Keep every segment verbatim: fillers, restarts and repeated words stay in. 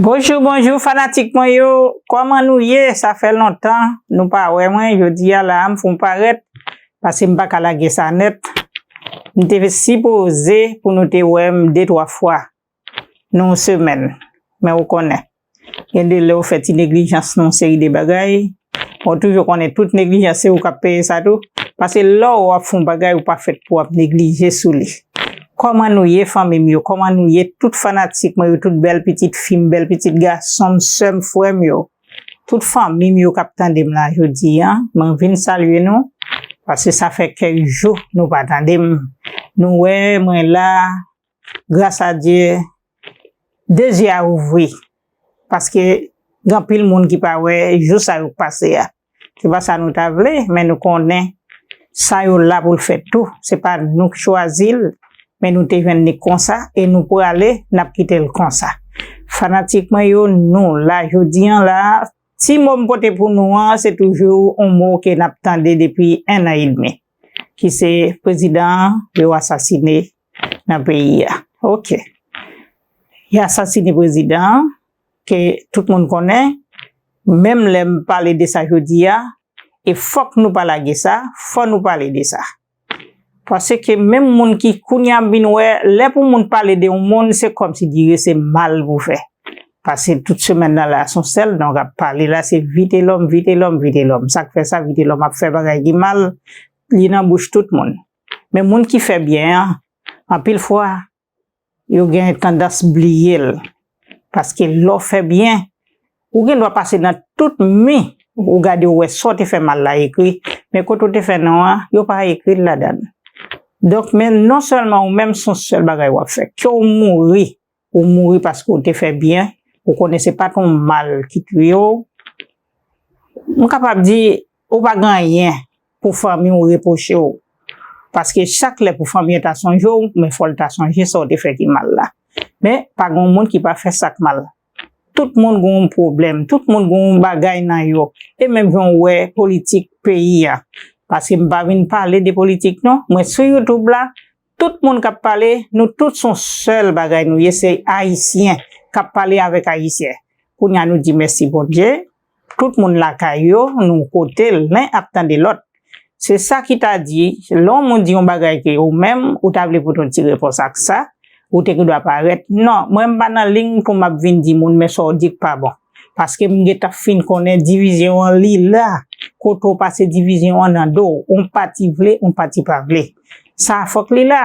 Bonjou, bonjou, fanatik mwen yo. Kòman nou ye? Sa fè lontan nou pa wè mwen. Jodi a la, m fon parèt, paske m pa ka lage sa nèt. M te sipoze pou nou te wè m de twa fwa nan yon semèn. Men ou konnen, gen de lè ou fè ti neglijans nan yon seri de bagay. Ou toujou konnen tout neglijans se ou k ap peye sa tou. Paske lè w ap fè yon bagay, ou pa fèt pou w ap neglije sou li. Kòman nou ye, fanmi m yo? Kòman nou ye, tout fanatik mwen yo, tout bèl pitit fi m, bèl pitit gason m, sè m, frè m yo? Tout fanmi m yo k ap tande m la jodi a, mwen vin salye nou, paske sa fè kèk jou nou pa tande m. Nou wè mwen la, gras a Dye, de zye a ouvri, paske gen anpil moun ki pa wè jou sa yo k pase a. Se pa sa nou ta vle, men nou konnen sa yo la pou l fèt tou. Se pa nou k chwazi l, men nou te jwenn li konsa e nou prale, n ap kite l konsa. Fanatik mwen yo, nou la jodi a la, ti mo m pote pou nou an, se toujou yon mo ke n ap tande depi en an edmi, ki se prezidan an yo asasine nan peyi a. Oke. Yo asasine prezidan an, ke tout moun konnen, menm lè m pale de sa jodi a, e fòk nou pa lage sa, fò nou pale de sa. Paske menm moun ki kounye a m vin wè, lè pou moun pale de yon moun, se kòmsidire se mal pou fè. Paske tout semèn nan la, se yon sèl non k ap pale la, se Vitelòm, Vitelòm, Vitelòm. Sa k fè sa, Vitelòm ap fè bagay ki mal, li nan bouch tout moun. Men moun ki fè byen an, anpil fwa, yo gen tandans bliye l. Paske lè w fè byen, ou gen dwa pase nan tout mi, ou gade, ou wè sa w te fè mal la ekri, men kote w te fè non an, yo pa ekri l ladan l. Donk, men non sèlman ou menm, se yon sèl bagay w ap fè. Ke w mouri, ou mouri paske w te fè byen, ou konnen se pa t yon mal ki touye w. M kapab di, ou pa gen anyen pou fanmi w repwoche w. Paske chak lè pou fanmi an ta sonje w, men fò l ta sonje sa w te fè ki mal la. Men, pa gen yon moun ki pa fè sa k mal. Tout moun gen yon pwoblèm, tout moun gen yon bagay nan yo. E menm jan w wè politik peyi a. Paske m pa vin pale de politik non, mwen sou YouTube la, tout moun k ap pale, nou tout se yon sèl bagay nou ye, se Ayisyen k ap pale avèk Ayisyen. Kounye a nou di mèsi Bondye, tout moun lakay yo, nou kote, len ap tande lòt. Se sa ki ta di, lè yon moun di yon bagay ke ou menm, ou ta vle pou t yon ti repons ak sa, ou te gen dwa parèt. Non, mwen m pa nan liy pou m ap vin di moun, men sa w di k pa bon. Paske m gentan fin konnen divizyon an li la, kote w pase divizyon an nan do w, yon pati vle, yon pati pa vle. Sa a fòk li la.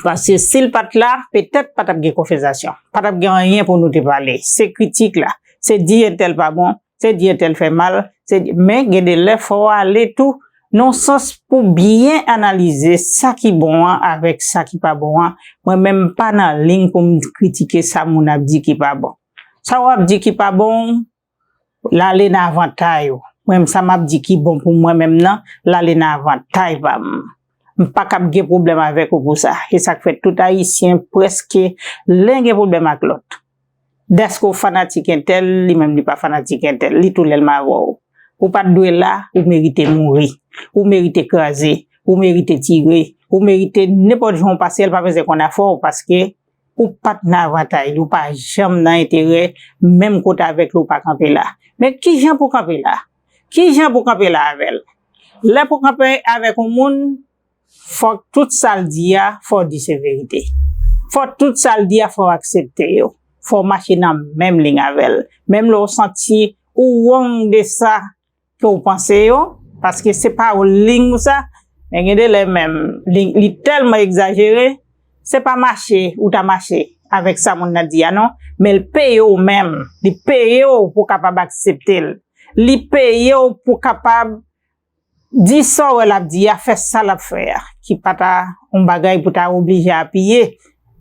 Paske si l pa t la, petèt pa t ap gen konvèsasyon. Pa t ap gen anyen pou nou te pale. Se kritik la. Se di entèl pa bon, se di entèl fè mal, se di, men gen de lè fò w ale tou nan sans pou byen analize sa ki bon an avèk sa ki pa bon an. Mwen menm m pa nan liy pou m kritike sa moun ap di ki pa bon. Sa w ap di ki pa bon, l ale nan avantay ou. Mwen menm sa m ap di ki bon pou mwen menm nan, l ale nan avantay pa m. M pa kab gen pwoblèm avèk ou pou sa. E sa k fè tout Ayisyen prèske len gen pwoblèm ak lòt. Dèske w fanatik entèl, li menm li pa fanatik entèl, li tou lè l m avè w. Ou pa t dwe la, ou merite mouri. Ou merite kraze, ou merite tire, ou merite nenpòt jan w pase l, pa bezwen konn afè w, paske ou pa t nan avantay li, ou pa janm nan enterè menm kote avèk li, ou pa kanpe la. Men kijan pou kanpe la? Kijan pou kanpe la avè l? Lè pou kanpe avèk yon moun, fòk tout sa l di a, fò w di se verite. Fò tout sa l di a, fò w aksepte yo. Fò w mache nan menm liy avè l. Menm lè w santi ou wrong de sa ke w panse yo, paske se pa w liy ou sa, men gen de lè menm, li, li tèlman egzajere, se pa mache ou ta mache avèk sa moun nan di a non, men l peye w menm. Li peye w pou w kapab aksepte l. Li peye w pou w kapab di sa w wè l ap di a, fè sa l ap fè a, ki pa ta yon bagay pou ta oblije apiye.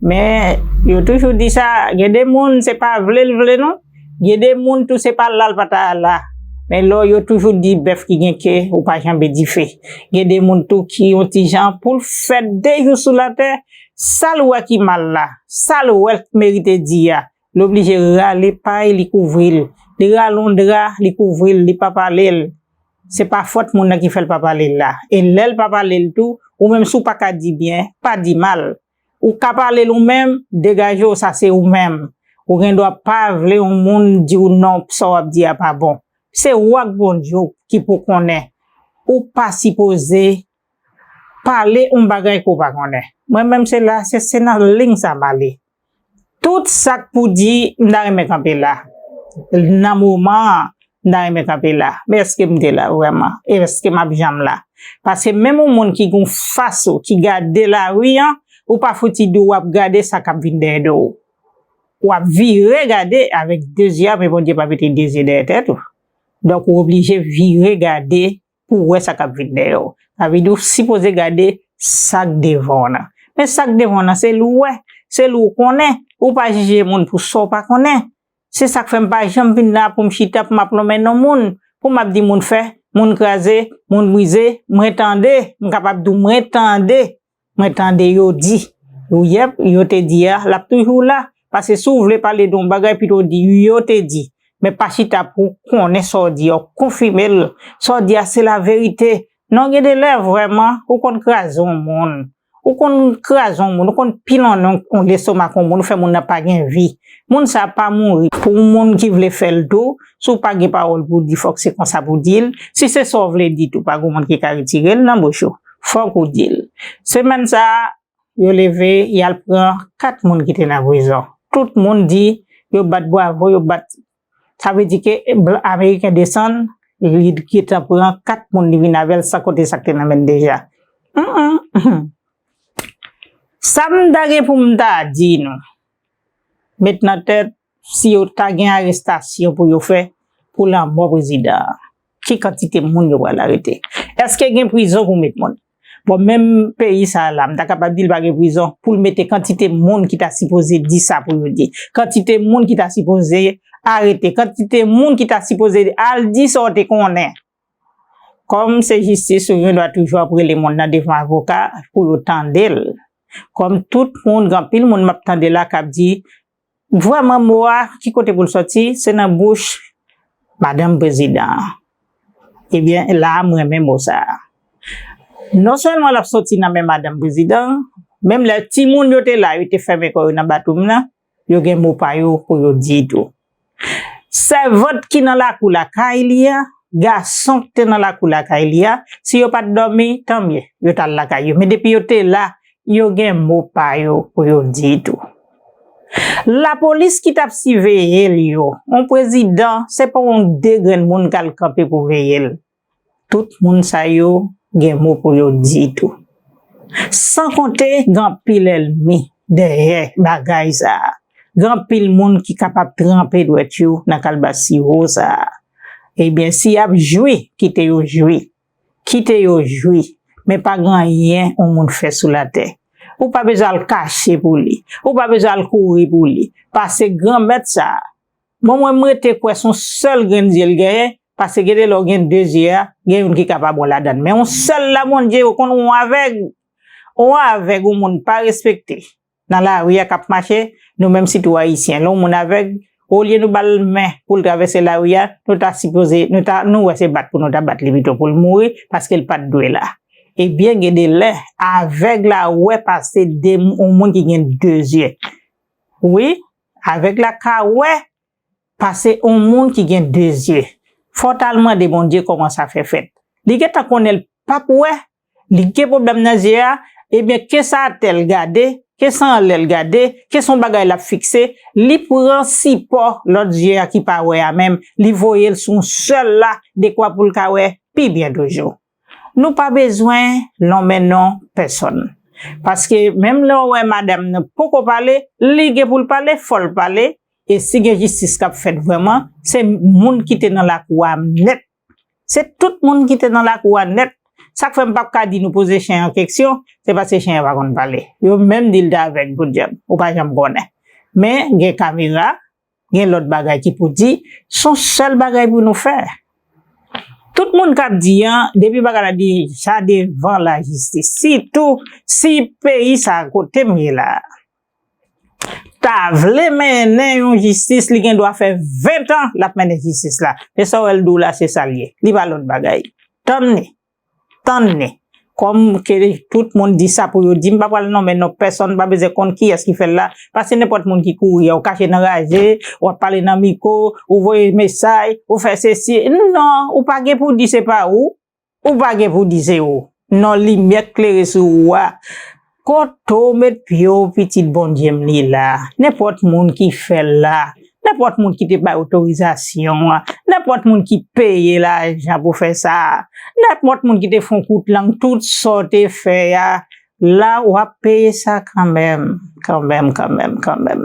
Men, yo toujou di sa, gen de moun, se pa vle l vle non. Gen de moun tou, se pa la l pa ta la. Men lò yo toujou di bèf ki gen ke, ou pa janbe dife. Gen de moun tou ki yon ti jan pou l fè de jou sou latè, sa l wè ki mal la, sa l wè l merite di a, l oblije rale pay, li kouvri l. Li rale yon dra, li kouvri l, li pa pale l. Se pa fòt moun nan ki fè l pa pale l la. E lè l pa pale l tou, ou menm si w pa ka di byen, pa di mal. Ou ka pale l ou menm, degaje w, sa se ou menm. Ou gen dwa pa vle yon moun di w non, sa w ap di a pa bon. Se ou ak Bondye w ki pou konnen. Ou pa sipoze pale yon bagay ke w pa konnen. Mwen menm se la, se, se nan liy sa m ale. Tout sa k pou di, m ta renmen kanpe la. Nan moman an, m ta renmen kanpe la. Men èske m te la vrèman? E èske m ap janm la? Paske menm yon moun ki gen fas ou, ki gade lari an, ou pa fouti di w ap gade sa k ap vin dèyè do w. W ap vire gade avèk de zye, men Bondye pa mete de zye dèyè tèt ou. Donk, ou oblije vire gade pou w wè sa k ap vin dèyè w. Sa vle di w sipoze gade sa k devan w nan. Men sa k devan w nan, se li w wè, se li w konnen. Ou pa jije moun pou sa w pa konnen. Se sa k fè m pa janm vin la pou m chita, pou m ap lonmen non moun, pou m ap di moun fè, moun kraze, moun brize. Mwen tande, m kapab di w mwen tande. Mwen tande yo di. Ou yèp, yo te di a, l ap toujou la. Paske si w vle pale de yon bagay, pito w di yo te di. Men pa chita pou w konnen sa w di a, w konfime l. Sa w di a, se laverite. Non, gen de lè, vrèman, ou konn kraze yon moun. Ou konn kraze yon moun, ou konn pilonnen yon lestomak yon moun, ou fè moun nan pa gen vi. Moun sa a pa mouri. Pou yon moun ki vle fè l tou, si w pa gen pawòl pou w di, fòk se konsa pou w di l. Si se sa w vle di tou, pa gen moun ki ka retire l nan bouch ou. Fòk ou di l. Semèn sa a, yo leve, y al pran kat moun ki te nan prizon. Tout moun di, yo bat bwavo, yo bat. Sa vle di ke blan ameriken desann, li gentan pran kat moun, li vin avè l san konte sa k te nan men l deja. Sa m ta gen pou m ta di nou, met nan tèt, si yo ta gen arestasyon pou yo fè pou lanmò prezidan an, ki kantite moun yo pral arete? Èske gen prizon pou met moun? Bon, menm peyi sa a la, m ta kapab di l pa gen prizon pou l mete kantite moun ki ta sipoze di sa pou yo di. Kantite moun ki ta sipoze arete. Kantite moun ki ta sipoze al di sa w te konnen. Kòm se jistis, ou gen dwa toujou ap rele moun nan devan avoka pou yo tande l. Kòm tout moun, gen anpil moun m ap tande la k ap di, vrèman, mo a, ki kote pou l sòti? Se nan bouch madanm prezidan an. Ebyen, la a, m renmen mo sa a. Non sèlman l ap sòti nan men madanm prezidan an, menm lè timoun yo te la, yo te fèmen kò yo nan batwoup nan, yo gen mo pa yo pou yo di tou. Sèvant ki nan lakou lakay li a, gason ki te nan lakou lakay li a, si yo pa t dòmi, tanmye, yo t al lakay yo. Men depi yo te la, yo gen mo pa yo pou yo di tou. Lapolis ki t ap siveye l yo, yon prezidan, se pa yon de grenn moun k al kanpe pou veye l. Tout moun sa yo gen mo pou yo di tou. San konte, gen anpil ènmi dèyè bagay sa a. Gen anpil moun ki kapab tranpe dwèt yo nan kalbas siwo sa a. Ebyen, si y ap jwi, kite yo jwi. Kite yo jwi. Men pa gen anyen yon moun fè sou latè. Ou pa bezwen al kache pou li. Ou pa bezwen al kouri pou li. Pase Granmèt sa a. Bon, mwen, m rete kwè se yon sèl grenn zye l genyen, paske gen de lè w gen de zye a, gen youn ki kapab wè ladan l. Men yon sèl la, Bondye, ou konn yon avèg. Yon avèg, yon moun pa respekte. Nan lari a k ap mache, nou menm sitou Ayisyen, lè yon moun avèg, olye nou ba l men pou l travèse lari a, nou ta sipoze, nou ta, nou wè se bat pou nou ta bat li pito pou l mouri, paske l pa t dwe la. Ebyen, gen de lè, avèg la wè pase de, yon moun ki gen de zye. Wi, avèg la ka wè pase yon moun ki gen de zye. Fò w t al mande Bondye kòman sa fè fèt. Li gentan konnen l p ap wè, li gen pwoblèm nan zye a, ebyen, ke sa atè l gade, ke sa anlè l gade, ke se yon bagay l ap fikse, li pran sipò lòt zye a ki pa wè a menm, li voye l sou yon sèl la, dekwa pou l ka wè pi byen toujou. Nou pa bezwen lonmen non pèsonn. Paske menm lè w wè madanm nan poko pale, li gen pou l pale, fò l pale. E si gen jistis k ap fèt vrèman, se moun ki te nan lakou a nèt. Se tout moun ki te nan lakou a nèt. Sa k fè m p ap ka di nou poze chen an keksyon, se paske chen an pa konn pale. Yo menm di l te avèg podyab, ou pa janm konnen. Men gen kamera, gen lòt bagay ki pou di, se yon sèl bagay pou nou fè. Tout moun k ap di an, depi bagay la deja devan lajistis, sitou si peyi sa a kote m ye la a ta vle mennen yon jistis, li gen dwa fè ven tan l ap mennen jistis la. Men sa w wè l di w la, se sa l ye. Li pa lòt bagay. Tann li. Tann li. Kòm ke tout moun di sa pou yo di, m pa pral nonmen non pèsonn, m pa bezwen konn kiyès ki fè l la. Paske nenpòt moun ki kouri a, ou kache nan raje, w ap pale nan mikwo, ou voye mesaj, ou fè sesi. Non, ou pa gen pou di se pa ou. Ou pa gen pou di se ou. Non, limyè k klere sou ou a. Kote w met pye w, pitit Bondye m li la. Nenpòt moun ki fè l la. Nenpòt moun ki te bay otorizasyon an. Nenpòt moun ki peye lajan pou fè sa. Nenpòt moun ki te fè yon kout lang, tout sa w te fè a. La, w ap peye sa kanmenm. Kanmenm, kanmenm, kanmenm.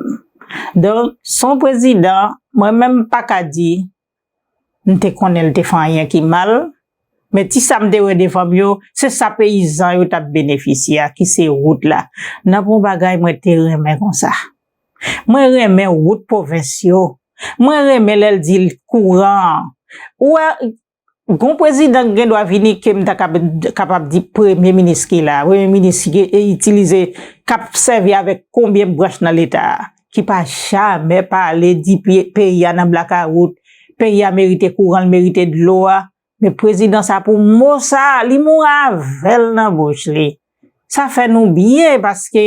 Donk, se yon prezidan, mwen menm m pa ka di, m te konnen l te fè anyen ki mal, men ti sa m te wè devan m yo, se sa peyizan yo t ap benefisye a, ki se wout la. Nan bon bagay mwen te renmen konsa. Mwen renmen wout pwovens yo. Mwen renmen lè l di l kouran. Ou wè, gon prezidan k gen dwa vini ke m ta kab-, kapab di premye minis ki la, premye minis ki e itilize, k ap sèvi avèk konbyen branch nan Leta a, ki pa jamè pale di pye-, peyi a nan blakawout, peyi a merite kouran, l merite dlo a. Men prezidan sa pou mo sa, li mouri avè l nan bouch li. Sa fè nou byen paske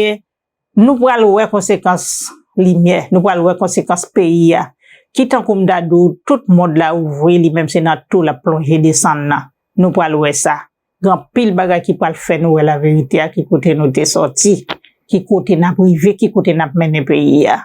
nou pral wè konsekans limyè, nou pral wè konsekans peyi a. Ki tankou m ta di w, tout mond la ouvri, li menm se nan tou l ap plonje desann nan. Nou pral wè sa. Gen anpil bagay ki pral fè nou wè laverite a, ki kote nou te sòti, ki kote n ap rive, ki kote n ap mennen peyi a.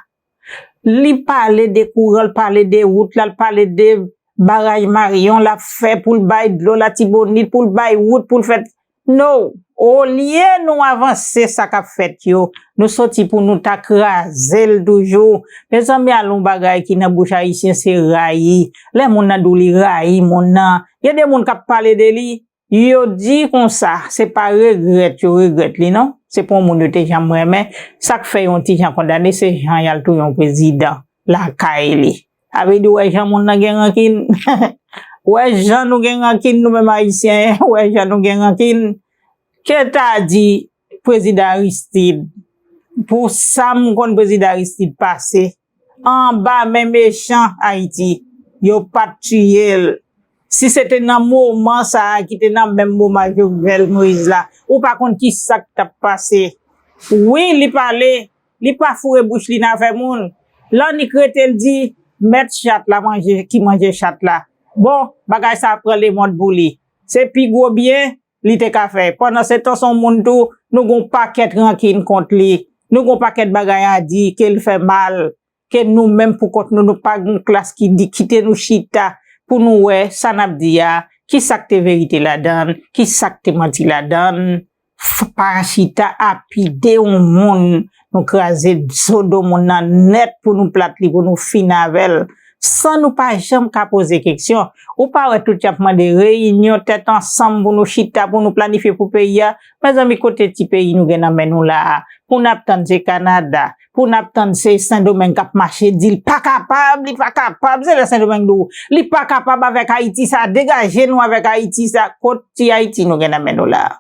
Li pale de kouran, l pale de wout la, l pale de baraj Marion l ap fè pou l bay dlo Latibonit, pou l bay wout, pou l fè. No! Olye nou avanse sa k ap fèt yo, nou soti pou nou ta kraze l toujou. Mezanmi, al yon bagay ki nan bouch ayisyen se rayi. Lè moun nan di w li rayi moun nan, gen de moun k ap pale de li, yo di konsa, se pa regrèt yo regrèt li non. Se pa yon moun yo te janm renmen. Sa k fè yon ti jan kondane, se jan y al touye yon prezidan lakay li. Sa vle di, w wè jan moun nan gen rankin. W wè jan nou gen rankin, nou menm ayisyen, w wè jan nou gen rankin. Ke ta di prezidan Aristide, pou sa m konn prezidan Aristide pase, anba men mechan Ayiti, yo pa t tiye l. Si se te nan moman sa a, ki te nan menm moman Jovenel Moïse la, ou pa konn ki sa k t ap pase. Wi, li pale, li pa foure bouch li nan afè moun. Lè annik rete l di, mèt chat la manje, ki manje chat la. Bon, bagay sa a pran lemonn pou li. Se pi gwo byen li te ka fè. Pandan se tan, se yon moun tou, nou gen yon pakèt rankin kont li. Nou gen yon pakèt bagay a di ke l fè mal, ke nou menm pou kont nou, nou pa gen yon klas ki di, kite nou chita pou nou wè sa n ap di a, ki sa k te verite ladan l, ki sa k te manti ladan l. F-, pa chita apide yon moun, nou kraze zo do moun nan nèt pou nou plat li, pou nou fin avè l, san nou pa janm ka poze keksyon. Ou pa wè tout y ap mande reyinyon tèt ansanm pou nou chita, pou nou planifye pou peyi a? Mezanmi, kote ti peyi nou gen nan men nou la a? Pou n ap tann se Kanada, pou n ap tann se Sendomeng k ap mache di l pa kapab, li pa kapab, se lè Sendomeng di w li pa kapab avèk Ayiti sa, degaje nou avèk Ayiti sa, kot ti Ayiti nou gen nan men nou la a?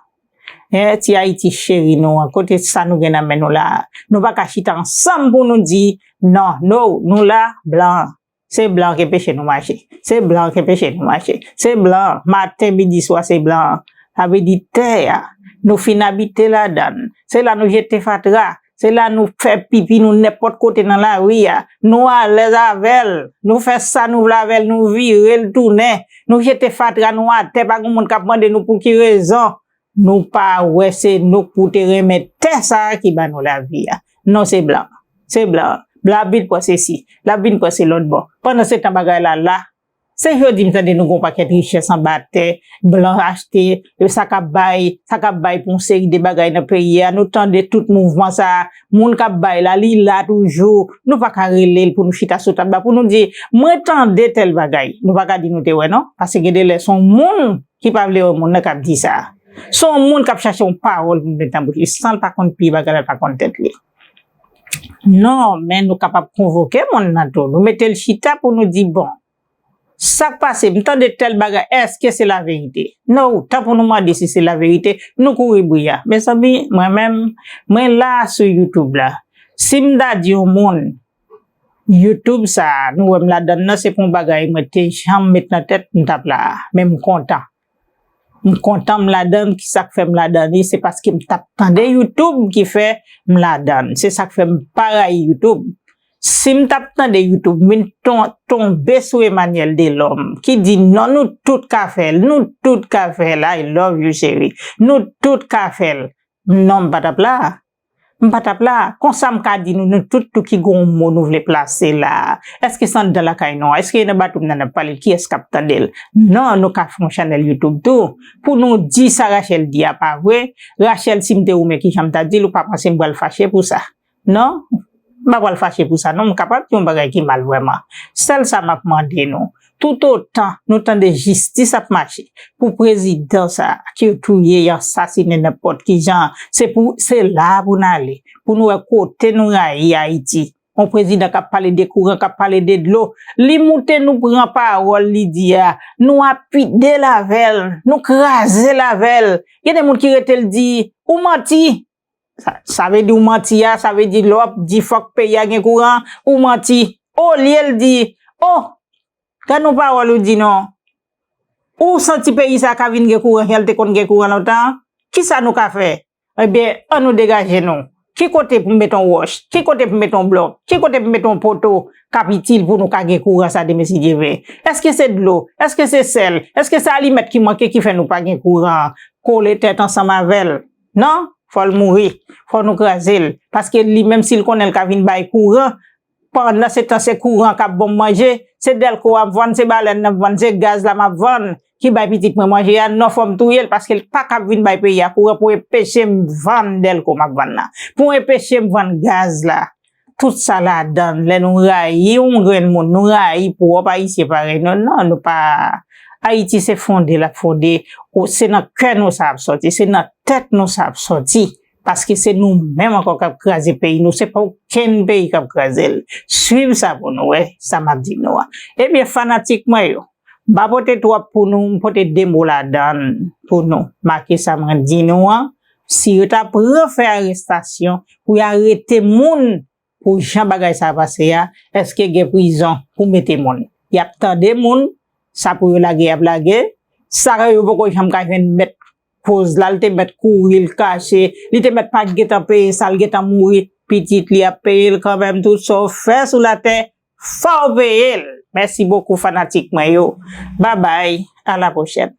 Hein, ti Ayiti cheri nou an, kote sa nou gen nan men nou la a? Nou pa ka chita ansanm pou nou di, non, no, nou la, blan. Se blan ki enpeche nou mache. Se blan ki enpeche nou mache. Se blan, maten, midi, swa, se blan. Sa vle di tè a, nou fin abite ladan l. Se la nou jete fatra. Se la nou fè pipi nou nenpòt kote nan lari a. Nou alèz avè l. Nou fè sa nou vle avè l, nou vire l tounen. Nou jete fatra nou atè, pa gen moun k ap mande nou pou ki rezon. Nou pa wè se nou k pou te renmen tè sa a ki ba nou lavi a. Non, se blan. Se blan. Blan ap vin pran se si. L ap vin pran se lòt bò. Pandan se tan bagay la la. Se jodi m tande nou gen yon pakèt richès anba tè, blan achte, sa k ap bay, sa k ap bay pou yon seri de bagay nan peyi a. Nou tande tout mouvman sa a, moun k ap bay la, li la toujou. Nou pa ka rele l pou nou chita sou tab la, pou nou di, mwen tande tèl bagay. Nou pa ka di nou te wè non, paske gen de lè se yon moun ki pa vle wè moun nan k ap di sa. Se yon moun k ap chache yon pawòl pou met nan bouch li, san l pa konn pye bagay la, l pa konn tèt li. Non, men nou kapab konvoke moun nan tou. Nou mete l chita pou nou di, bon, sa k pase, m tande tèl bagay, èske se laverite? No, tan pou nou mande si se laverite, nou kouri bri a. Mezanmi, mwen menm, mwen la sou YouTube la. Si m ta di yon moun, YouTube sa a, nou wè m ladan l nan, se pa yon bagay mwen te janm met nan tèt m t ap la a, men m kontan. M kontan m ladan l. Ki sa k fè m ladan li? Se paske m t ap tande YouTube ki fè m ladan l. Se sa k fè m pa rayi YouTube. Si m t ap tande YouTube, m vin ton, tonbe sou Emmanuel Delorme, ki di, "Non, nou tout ka fè l, nou tout ka fè l, I love you, cheri. Nou tout ka fè l." Non, m pa t ap la. M pa t ap la. Konsa m ka di nou, nou tout tou ki gon mo nou vle plase la. Èske se anndan lakay nou an? Èske e nan bato m nan n ap pale l? Kiyès k ap tande l? Non, nou ka fè yon chanèl YouTube tou. Pou nou di sa Rachel di a pa vre. Rachel, si m te ou menm, kijan m ta di l? Ou pa panse m pral fache pou sa? Non, m pa pral fache pou sa, non, m kapab di yon bagay ki mal vrèman. Sèl sa m ap mande nou, toutotan nou tande jistis ap mache pou prezidan sa a, ke yo touye, yo asasinen nenpòt ki jan, se pou, se la pou n ale, pou nou wè kote nou rayi Ayiti. Yon prezidan k ap pale de kouran, k ap pale de dlo, li moute nou pran pawòl li di a, nou apidel avè l, nou kraze l avè l. Gen de moun ki rete l di, ou manti. Sa, sa vle di ou manti a, sa vle di lè w ap di fòk peyi a gen kouran, ou manti. Olye l di, oh, gad yon pawòl ou di non. Ou santi peyi sa ka vin gen kouran jan l te konn gen kouran lontan? Kisa nou ka fè? Ebyen, an nou degaje nou. Ki kote pou m mete yon wòch? Ki kote pou m mete yon blòk? Ki kote pou m mete yon poto k ap itil pou nou ka gen kouran sa demen si Dye vle? Èske se dlo? Èske se sèl? Èske se alimèt ki manke ki fè nou pa gen kouran? Kole tèt ansanm avè l. Non, fò l mouri. Fò nou kraze l. Paske li menm si l konnen l ka vin bay kouran, pandan se tan se kouran k ap ban m manje, se dèlko m ap vann, se balèn m ap vann, se gaz la m ap vann ki bay pitit mwen manje a, non fò m touye l paske l pa kab vin bay peyi a kouran pou enpeche m vann dèlko m ap vann nan. Pou enpeche m vann gaz la. Tout sa ladan l, lè nou rayi yon grenn moun, nou rayi pwòp Ayisyen parèy nou, non, nou pa, Ayiti se fonde l ap fonde, ou se nan kè nou sa ap sòti, se nan tèt nou sa ap sòti. Paske se nou menm ankò k ap kraze peyi nou, se pa okenn peyi k ap kraze l. Swiv sa pou nou wè sa m ap di nou an. Ebyen, fanatik mwen yo, m pa pote twòp pou nou, m pote de mo ladan l pou nou. Make sa mwen di nou an, si yo ta pran fè arestasyon pou y arete moun pou jan bagay sa a pase a, èske gen prizon pou mete moun? Y ap tande moun, sa pou yo lage, y ap lage. Sa yo poko janm ka jwenn mèt koz la, l te mèt kouri, l kache, li te mèt pa gentan peye sa, l gentan mouri. Pitit li ap peye l kanmenm, tout sa w fè sou latè, fò w peye l. Mèsi bokou fanatik mwen yo. Babay, a la pwochèn.